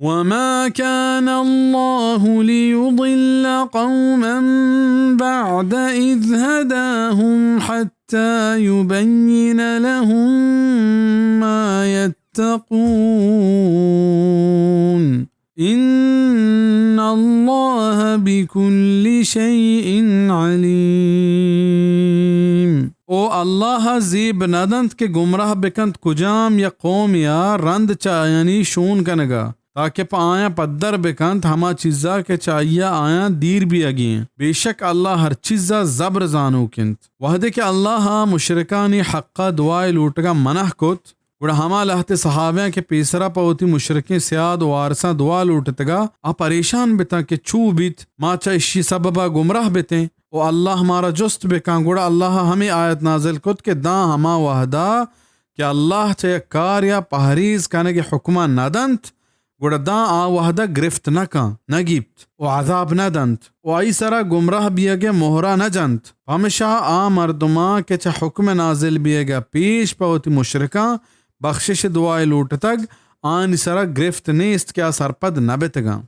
وما كان الله ليضل قوما بعد إذ هداهم حتى يبين لهم ما يتقون. إن الله بكل شيء عليم. او اللہ زیب ندنت کہ گمراہ بکنت کجام یک قومیا رند چہ آیانی شون کنگا، تاکہ پہ آیاں پدر بکنت ہما چیزا کہ چہ آئیا آیاں دیر بیئگی انت۔ بے شک اللہ ہر چیزا زبر زانوک انت۔ وہدے کہ اللہ مشرکانی حقا دعائے لوٹگا منع کت، گڑا ہما لہتے صحابیاں کہ پیسرا پہ وتی مشرکیں سیاد و وارثاں دعا لوٹتگا، آ پریشان بتاں کہ چو بیت، ما چہ اشی سببا گمراہ بتیں و اللہ مارا جست بکاں۔ گڑا اللہ ہمے آیت نازل کت کہ داں ہما وہدا کہ اللہ چہ یک کاریا پہریز کنگ حکما ندنت، گڑا داں آ وہدا گرفت نہ کن، نہ گیپت و عذاب نہ دنت و آئی سرا گمراہ بیئگ ء مہرا نہ جنت۔ پمشا آ مردماں کہ چہ حکم نازل بیئگ ء پیش پہ وتی مشرکاں بخشش ء دعائے لوٹتگ، آنی سرا گرفت نیست کہ آ سرپد نہ بتگاں۔